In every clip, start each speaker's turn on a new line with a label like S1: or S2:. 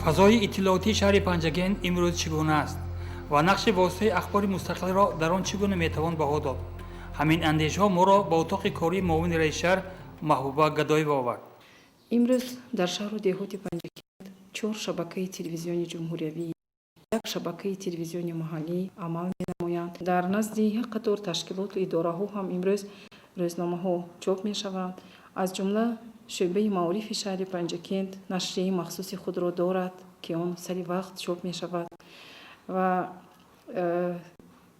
S1: Фазои иттилоотии шаҳри Панҷакент имрӯз чӣ гуна аст ва нақши воситаи ахбори мустақилро дар он чӣ гуна метавон баҳо дод? Ҳамин андешаҳо моро ба утоқи кории муовини раиси шаҳр Маҳбуба Гадоева овард.
S2: Имрӯз дар шаҳру деҳоти Панҷакент чор шабакаи телевизиони ҷумҳуриявӣ, як шабакаи телевизиони маҳаллӣ амал менамоянд. Дар назди як қатор ташкилоту идораҳо ҳам имрӯз рӯзномаҳо чоп мешаванд. Аз ҷумла шӯъбаи маорифи шаҳри Панҷакент нашрияи махсуси худро дорад, ки он сари вақт чоп мешавад. Ва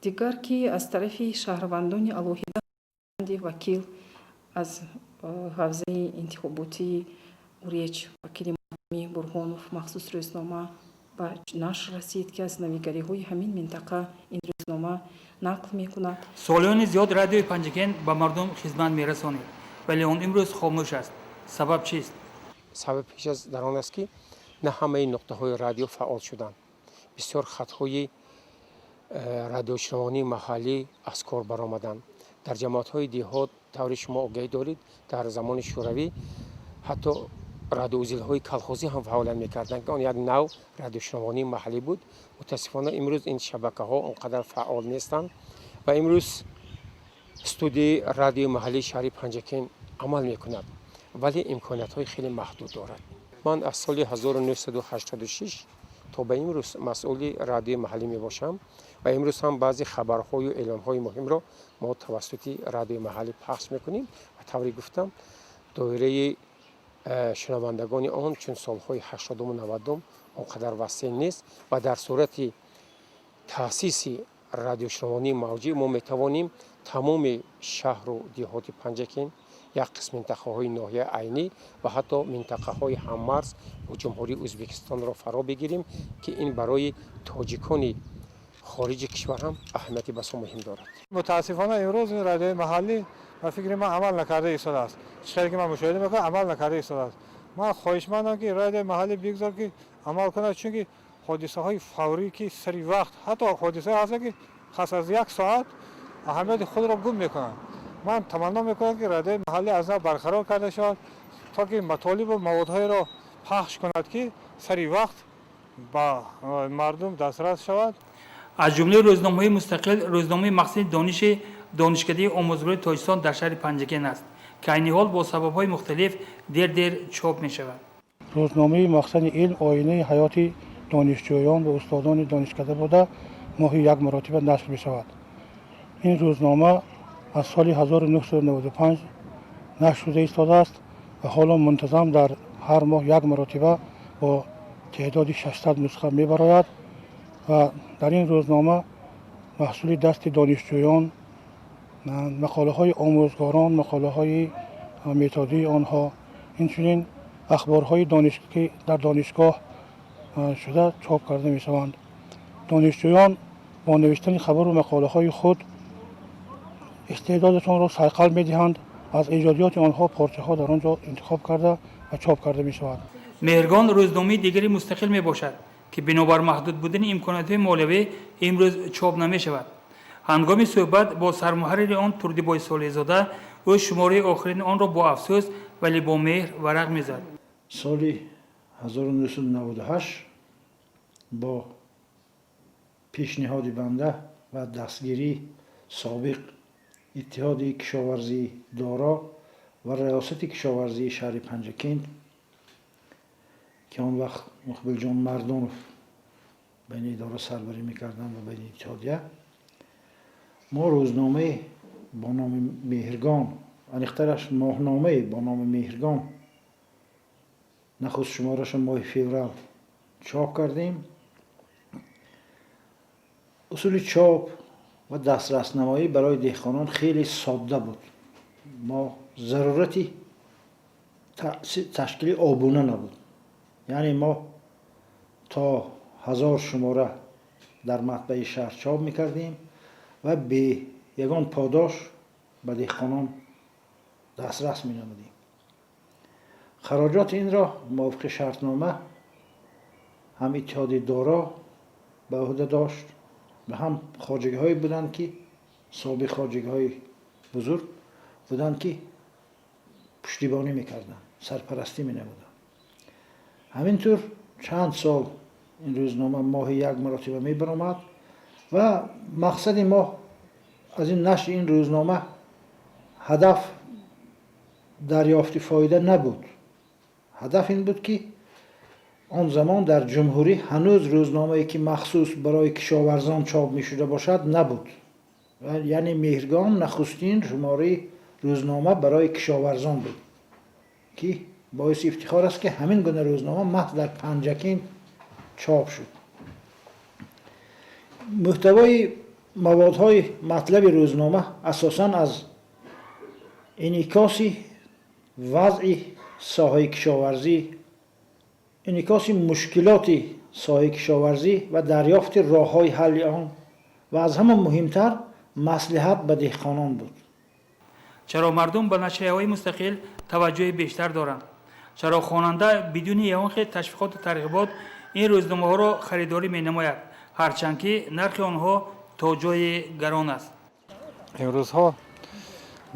S2: дигар, ки аз тарафи шаҳрвандони алоҳида вакил аз ҳавзаи интихоботии Уреч, вакили мардумӣ Бурҳонов, махсус рӯзнома ба нашр расид, ки аз навигариҳои ҳамин минтақа ин рӯзнома нақл мекунад.
S1: Солиёни зиёд Радиои Панҷакент ба мардум хизмат мерасонид, вале он имрӯз хомӯш аст. Сабаб чист?
S3: Сабаб пеш аз дар он аст, ки на ҳамаи нуқтаҳои радио фаъол шуданд. Бисёр хатҳои радиошунавонии маҳаллӣ аз кор баромаданд дар ҷамоатҳои деҳот. Тавре шумо огаҳӣ доред, дар замони Шӯравӣ ҳатто радиоузелҳои колхозӣ ҳам фаъолият мекарданд, ки он як нав радиошунавонии маҳаллӣ буд. Мутаассифона, имрӯз ин шабакаҳо он қадар фаъол нестанд ва имрӯз студияи радиои маҳаллии шаҳри Панҷакент амал мекунад, вале имкониятҳои хеле маҳдуд дорад. Ман аз соли 1986 то ба имрӯз масъули радиои маҳаллӣ мебошам ва имрӯз ҳам баъзе хабарҳою эълонҳои муҳимро мо тавассути радиои маҳаллӣ пахш мекунем ва тавре гуфтам, доираи шунавандагони он чун солҳои ҳаштодуму навадум он қадар васеъ нест. Ва дар сурати таъсиси радиошунавонии мавҷӣ мо метавонем тамоми шаҳру деҳоти Панҷакент, як қисм минтақаҳои ноҳияи Айнӣ ва ҳатто минтақаҳои ҳаммарз бо Ҷумҳурии Ӯзбекистонро фаро бигирем, ки ин барои тоҷикони хориҷи кишвар ҳам аҳамияти басо муҳим дорад.
S4: Мутаассифона, имрӯз ин радиои маҳаллӣ, ба фикри ман, амал накарда истодааст. Чӣ хеле ки ман мушоҳида мекунам, амал накарда истодааст. Ман хоҳишмандам, ки радиои маҳаллӣ бигзор, ки амал кунад, чунки ҳодисаҳои фаврӣ, ки сари вақт, ҳатто ҳодисаҳое ҳастанд, ки пас аз як соат аҳамияти худро гум мекунанд. Ман таманно мекунам, ки радиои маҳаллӣ аз нав барқарор карда шавад, то ки матолибу маводҳоеро пахш кунад, ки сари вақт ба мардум дастрас шавад.
S1: Аз ҷумлаи рӯзномаҳои мустақил рӯзномаи Махзани дониши Донишкадаи омӯзгории Тоҷикистон дар шаҳри Панҷакент аст, ки айни ҳол бо сабабҳои мухталиф дер дер чоп мешавад.
S5: Рӯзномаи Махзани илм оинаи ҳаёти донишҷӯён ва устодони донишкада буда, моҳи як маротиба нашр мешавад. Ин рӯзнома аз соли 1995 нашр шуда истодааст ва ҳоло мунтазам дар ҳар моҳ як маротиба бо теъдоди 600 нусха мебарояд. Ва дар ин рӯзнома маҳсули дасти донишҷӯён, мақолаҳои омӯзгорон, мақолаҳои методии онҳо, инчунин ахборҳои ки дар донишгоҳ шуда чоп карда мешаванд. Донишҷӯён бо навиштани хабару мақолаҳои худ истеъдодашонро сайқал медиҳанд. Аз эҷодиёти онҳо порчаҳо дар он ҷо интихоб карда ва чоп карда мешавад.
S1: Меҳргон рӯзномаи дигари мустақил мебошад, ки бинобар маҳдуд будани имкониятҳои молиявӣ имрӯз чоп намешавад. Ҳангоми суҳбат бо сармуҳаррири он Турдибой Солеҳзода, ӯ шумораи охирини онро бо афсӯс, вале бо меҳр варақ мезад.
S6: Соли 1998 бо пешниҳоди банда ва дастгирии собиқ Иттиҳоди кишоварзии Доро ва Раёсати кишоварзии шаҳри Панҷакент, ки он вақт Муқбилҷон Мардонов ба ин идора сарбарӣ мекарданд ва ба ин иттиҳодия, мо рӯзномае бо номи Меҳргон, аниқтараш моҳномае бо номи Меҳргон, нахуст шумораша моҳи феврал чоп кардем. Усули чоп ва дастраснамоӣ барои деҳқонон хеле содда буд. Мо зарурати ташкили обуна набуд, яъне мо то 1000 шумора дар матбаи шаҳр чоп мекардем ва бе ягон подош ба деҳқонон дастрас менамудем. Хароҷоти инро мувофиқи шартнома ҳам Иттиҳоди Доро ба ӯҳда дошт ва ҳам хоҷагиҳое буданд, ки собиқ хоҷагиҳои бузург буданд, ки пуштибонӣ мекарданд, сарпарастӣ менамуданд. Ҳамин тур Чанд сол ин рӯзнома моҳи як маротиба мебаромад ва мақсади мо аз ин нашри ин рӯзнома ҳадаф дарёфти фоида набуд. Ҳадаф ин буд, ки он замон дар ҷумҳурӣ ҳанӯз рӯзномае, ки махсус барои кишоварзон чоп мешуда бошад, набуд. Яъне Меҳргон нахустин шумораи рӯзнома барои кишоварзон буд, ки боиси ифтихор аст, ки ҳамин гуна рӯзнома маҳз дар Панҷакент чоп шуд. Мӯҳтавои маводҳои матлаби рӯзнома асосан аз инъикоси вазъи соҳаи кишоварзӣ, инъикоси мушкилоти соҳаи кишоварзӣ ва дарёфти роҳҳои ҳалли он ва аз ҳама муҳимтар маслиҳат ба деҳқонон буд.
S1: Чаро мардум ба нашрияҳои мустақил таваҷҷӯҳи бештар доранд? Чаро хонанда бидуни ягон хел ташвиқоту тарғибот ин рӯзномаҳоро харидорӣ менамояд, ҳарчанд ки нархи онҳо то ҷое гарон аст?
S4: Имрӯзҳо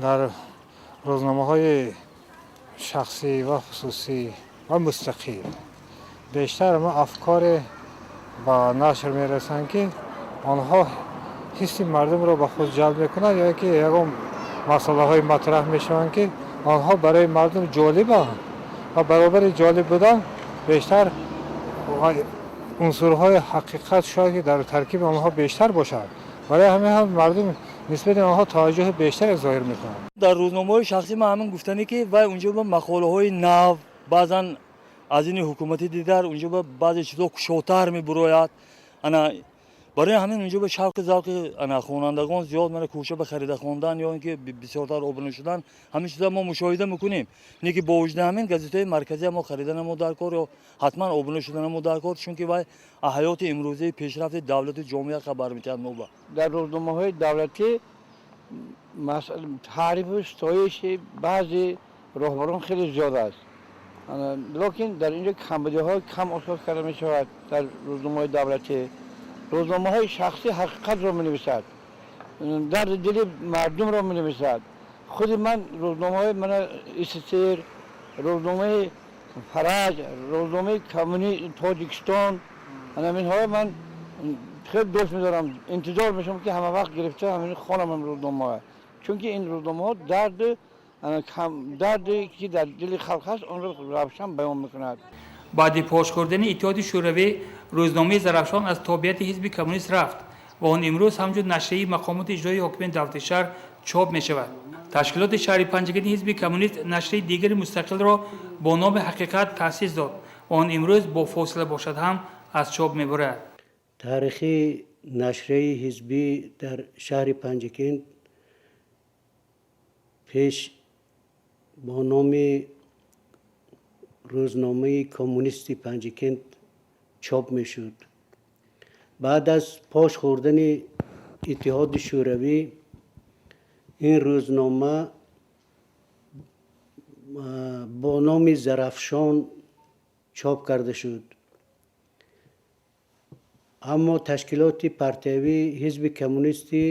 S4: дар рӯзномаҳои шахсӣ ва хусусӣ ва мустақил бештар ма афкоре ба нашр мерасанд, ки онҳо ҳисси мардумро ба худ ҷалб мекунанд ё ки ягон масъалаҳое матраҳ мешаванд, ки онҳо барои мардум ҷолибанд ва баробари ҷолиб будан бештар унсурҳои ҳақиқат шояд ки дар таркиби онҳо бештар бошад. Барои ҳамин ҳам мардум нисбати онҳо таваҷҷӯҳи бештаре зоҳир мекунанд.
S7: Дар рӯзномаҳои шахсӣ ман ҳамин гуфтанӣ, ки вай унҷо ба мақолаҳои нав, баъзан аз ини ҳукумати дигар унҷо ба баъзе чизҳо кушодтар мебурояд. Ана барои ҳамин унҷо ба шавқи завқи ана хонандагон зиёд, мана кӯша ба харида хондан ё ин ки бисёртар обуна шудан, ҳамин чиза мо мушоҳида мекунем. Не ки бо вуҷуди ҳамин газетаҳои марказия мо хариданамо дар кор ё ҳатман обуна шуданамо дар кор, чунки вай ҳаёти имрӯзаи пешрафти давлату ҷомеа хабар медиҳад мо ба.
S8: Дар рӯзномаҳои давлатӣ таърифу ситоиши баъзе роҳбарон хеле зиёд аст, лекин дар инҷо камбудиҳо кам ошкор карда мешавад дар рӯзномаҳои давлатӣ. Рӯзномаҳои шахсӣ ҳақиқатро менависад, дарди дили мардумро менависад. Худи ман рӯзномаҳои мана СССР, рӯзномаи Фараҷ, рӯзномаи Коммуни Тоҷикистон, ҳаминҳоро ман хеле дӯст медорам. Интизор мешавам, ки ҳама вақт гирифта ҳамин хонам ин рӯзномаҳо, чунки ин рӯзномаҳо дарде ки дар дили халқ ҳаст, онро равшан баён мекунад.
S1: Баъди пош хӯрдани Иттиҳоди Шӯравӣ рӯзномаи Зарафшон аз тобеияти ҳизби коммунист рафт ва он имрӯз ҳамчун нашрияи мақомоти иҷроии ҳокимияти давлати шаҳр чоп мешавад. Ташкилоти шаҳри Панҷакенти ҳизби коммунист нашрияи дигари мустақилро бо номи Ҳақиқат таъсис дод ва он имрӯз бо фосила бошад ҳам аз чоп мебурад.
S9: Таърихи нашрияи ҳизбӣ дар шаҳри Панҷакент пеш бо номи рӯзномаи Коммунисти Панҷакент чоп мешуд. Баъд аз пош хӯрдани Иттиҳоди Шӯравӣ ин рӯзнома бо номи Зарафшон чоп карда шуд. Аммо ташкилоти партиявии ҳизби коммунисти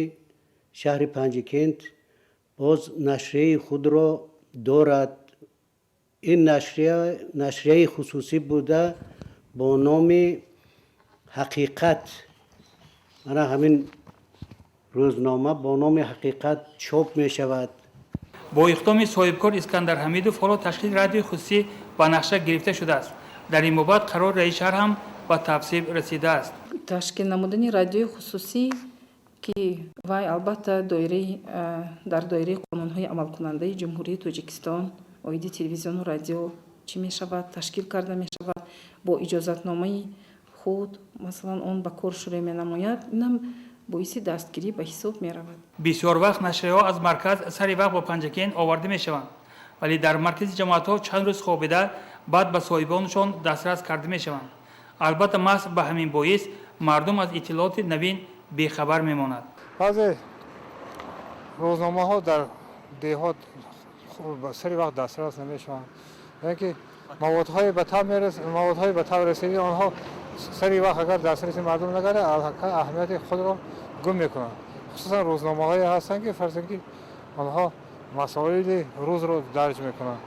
S9: шаҳри Панҷакент боз нашрияи худро дорад. Ин нашрия нашрияи хусусӣ буда, бо номи Ҳақиқат. Мана ҳамин рӯзнома бо номи Ҳақиқат чоп мешавад.
S1: Бо иқдоми соҳибкор Искандар Ҳамидов ҳоло ташкили радиои хусусӣ ба нақша гирифта шудааст. Дар ин бобат қарори раиси шаҳр ҳам ба тасвиб расидааст.
S2: Ташкил намудани радиои хусусӣ, ки вай албатта дар доираи қонунҳои амалкунандаи Ҷумҳурии Тоҷикистон оиди телевизиону радио чӣ мешавад, ташкил карда мешавад, бо иҷозатномаи худ, масалан, он ба кор шурӯъ менамояд, инам боиси дастгирӣ ба ҳисоб меравад.
S1: Бисёр вақт нашрияҳо аз марказ сари вақт ба Панҷакент оварда мешаванд, вале дар маркази ҷамоатҳо чанд рӯз хобида, баъд ба соҳибонашон дастрас карда мешаванд. Албатта, маҳз ба ҳамин боис мардум аз иттилооти навин бехабар мемонад.
S4: Баъзе рӯзномаҳо дар деҳот сари вақт дастрас намешаванд, яъне ки маводҳои ба таб расидии онҳо сари вақт агар дастраси мардум нагардад, аллакай аҳамияти худро гум мекунанд. Хусусан рӯзномаҳое ҳастанд, ки фарзан ки онҳо масоили рӯзро дарҷ мекунанд.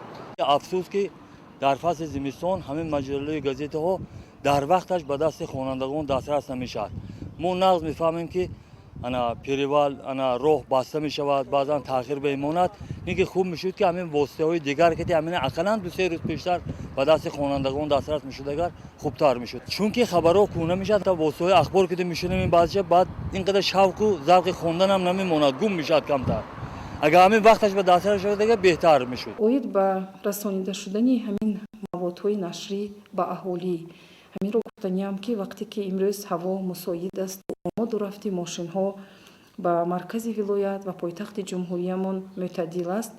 S7: Афсӯс, ки Дар фасли зимистон ҳамин маҷаллаи газетаҳо дар вақташ ба дасти хонандагон дастрас намешавад. Мо нағз мефаҳмем, ки ана перевал, ана роҳ баста мешавад, баъзан таъхир мемонад. Ин ки хуб мешуд, ки ҳамин воситаҳои дигар ки ҳамин ақаллан 2-3 рӯз пештар ба дасти хонандагон дастрас мешуд, агар хубтар мешуд, чунки хабарҳо кӯҳна мешавад. Та воситаҳои ахбор ки мешунавем, баъзеша баъд ин қадар шавқу завқи хонданам намемонад, гум мешавад камтар. Агар ҳамин вақташ ба дастрас шавад, агар беҳтар мешуд.
S2: Оид ба расонида шудани ҳамин маводҳои нашрӣ ба аҳолӣ, ҳаминро гуфтаниам, ки вақте ки имрӯз ҳаво мусоид аст, омоду рафти мошинҳо ба маркази вилоят ва пойтахти ҷумҳуриямон мӯътадил аст,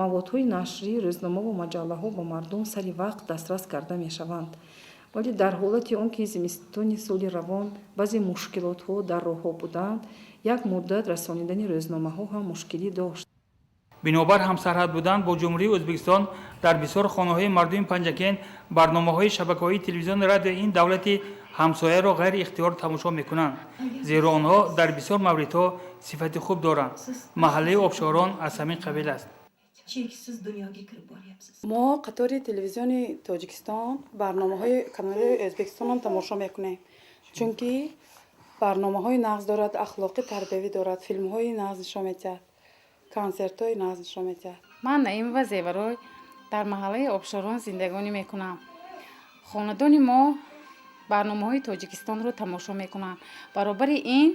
S2: маводҳои нашрӣ, рӯзномаву маҷаллаҳо ба мардум сари вақт дастрас карда мешаванд. Вале дар ҳолати он ки зимистони соли равон баъзе мушкилотҳо дар роҳҳо буданд, як муддат расонидани рӯзномаҳо ҳам мушкилӣ дошт.
S1: Бинобар ҳамсарҳад будан бо Ҷумҳурии Ӯзбекистон, дар бисёр хонаҳои мардуми Панҷакент барномаҳои шабакаҳои телевизиони радио ин давлати ҳамсояро ғайриихтиёр тамошо мекунанд, зеро онҳо дар бисёр мавридҳо сифати хуб доранд. Маҳаллаи Обшорон аз ҳамин қабил аст.
S10: Cheksiz dunyoga kirib boryapsiz.
S11: Мо қатори телевизиони Тоҷикистон барномаҳои канали Ӯзбекистонам тамошо мекунем, чунки барномаҳои нағз дорад, ахлоқӣ, тарбиявӣ дорад, филмҳои нағз нишон медиҳад, консертҳои нағз нишон медиҳад.
S12: Ман Наимова Зеварой, дар маҳаллаи Обшорон зиндагонӣ мекунам. Хонадони мо барномаҳои Тоҷикистонро тамошо мекунанд, баробари ин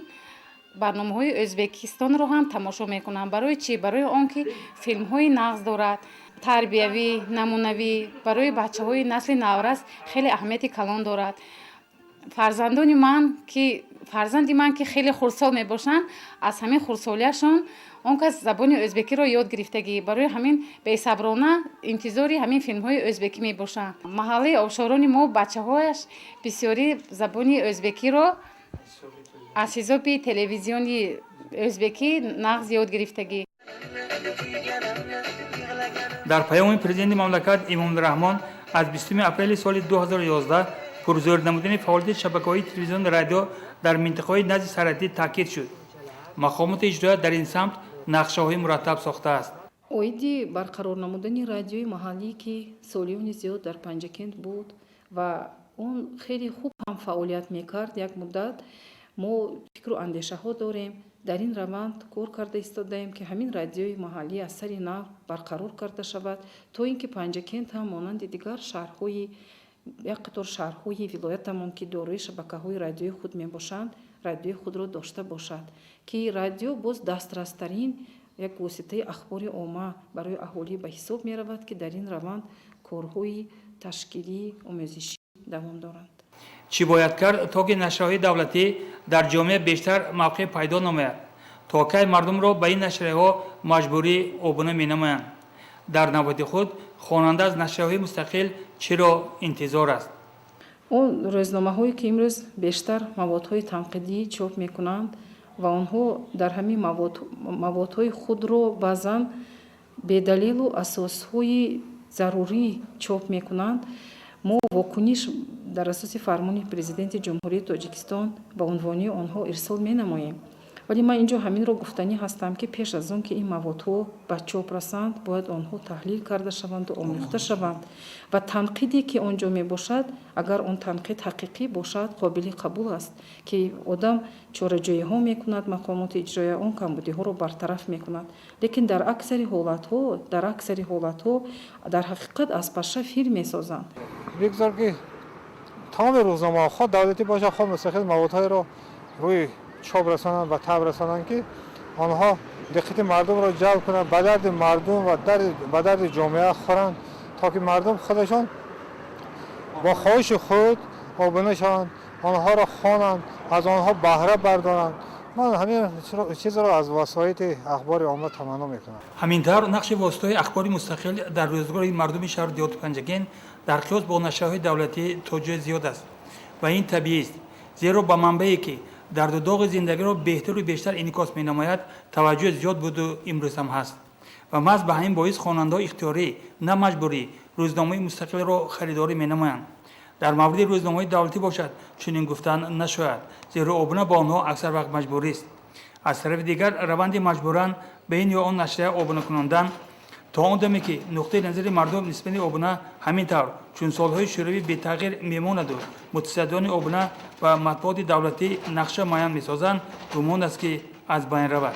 S12: барномаҳои Ӯзбекистонро ҳам тамошо мекунам. Барои чӣ? Барои он ки филмҳои нағз дорад, тарбиявӣ, намунавӣ, барои бачаҳои насли наврас хеле аҳамияти калон дорад. Фарзандони ман ки, фарзанди ман ки хеле хурдсол мебошанд, аз ҳамин хурдсолиашон он кас забони ӯзбекиро ёд гирифтагӣ, барои ҳамин бесаброна интизори ҳамин филмҳои ӯзбекӣ мебошанд. Маҳаллаи Обшорони мо бачаҳояш бисёрӣ забони ӯзбекиро аз ҳисоби телевизиони ӯзбекӣ нағз ёд гирифтагӣ.
S1: Дар паёми президенти мамлакат Эмомалӣ Раҳмон аз 20 апрели соли 2011 пурзӯр намудани фаъолияти шабакаҳои телевизиони радио дар минтақаҳои назди сарҳадӣ таъкид шуд. Мақомоти иҷроия дар ин самт нақшаҳои мураттаб сохтааст.
S2: Оиди барқарор намудани радиои маҳаллӣ, ки солиёни зиёд дар Панҷакент буд ва он хеле хуб ҳам фаъолият мекард, як муддат мо фикру андешаҳо дорем, дар ин раванд кор карда истодаем, ки ҳамин радиои маҳаллӣ аз сари нав барқарор карда шавад, то ин ки Панҷакент ҳам монанди дигар шаҳрҳои, як қатор шаҳрҳои вилоятамон, ки дорои шабакаҳои радиои худ мебошанд, радиои худро дошта бошад, ки радио боз дастрастарин як воситаи ахбори омма барои аҳолӣ ба ҳисоб меравад, ки дар ин раванд корҳои ташкилӣ, омӯзишӣ давом доранд.
S1: Чӣ бояд кард, то ки нашрияҳои давлатӣ дар ҷомеа бештар мавқеъ пайдо намояд? То кай мардумро ба ин нашрияҳо маҷбурӣ обуна менамоянд? Дар навбати худ хонанда аз нашрияҳои мустақил чиро интизор аст?
S2: Он рӯзномаҳое, ки имрӯз бештар маводҳои танқидӣ чоп мекунанд ва онҳо дар ҳамин маводҳои худро баъзан бедалилу асосҳои зарурӣ чоп мекунанд, мо вокуниш дар асоси фармони Президенти Ҷумҳурии Тоҷикистон ба унвони онҳо ирсол менамоем. Вале ман инҷо ҳаминро гуфтанӣ ҳастам, ки пеш аз он ки ин маводҳо ба чоп расанд, бояд онҳо таҳлил карда шаванду омӯхта шаванд ва танқиде, ки он ҷо мебошад, агар он танқид ҳақиқӣ бошад, қобили қабул аст, ки одам чораҷӯиҳо мекунад, мақомоти иҷроия он камбудиҳоро бартараф мекунад. Лекин дар аксари ҳолатҳо дар ҳақиқат аз паша фил месозанд.
S4: Бигзор, ки тамоми рӯзномаҳо, хоҳ давлатӣ бошад, хоҳ мустақил, маводҳоеро рӯи чоп расонанд ва таб расонанд, ки онҳо диққати мардумро ҷалб кунанд, ба дарди мардум ва ба дарди ҷомеа хӯранд, то ки мардум худашон бо хоҳиши худ обуна шаванд, онҳоро хонанд, аз онҳо баҳра бардоранд. Ман ҳамин чизро аз васоити ахбори омма таманно мекунам.
S1: Ҳамин тавр, нақши воситаҳои ахбори мустақил дар рӯзгори мардуми шаҳру деҳоти Панҷакент дар қиёс бо нашрияҳои давлатӣ то ҷое зиёд аст ва ин табиист, зеро ба манбае, ки дарду доғи зиндагиро беҳтару бештар инъикос менамояд, таваҷҷӯҳ зиёд буду имрӯз ҳам ҳаст ва маҳз ба ҳамин боис хонандаҳо ихтиёрӣ, на маҷбурӣ, рӯзномаи мустақилро харидорӣ менамоянд. Дар мавриди рӯзномаҳои давлатӣ бошад, чунин гуфтан нашояд, зеро обуна ба онҳо аксар вақт маҷбурист. Аз тарафи дигар, раванди маҷбуран ба ин ё он нашрия обуна кунондан То он даме ки нуқтаи назари мардум нисбати обуна ҳамин тавр, чун солҳои шӯравӣ бетағйир мемонаду мутасаддиёни обуна ба матбуоти давлатӣ нақша муайян месозанд, гумон аст, ки аз байн равад.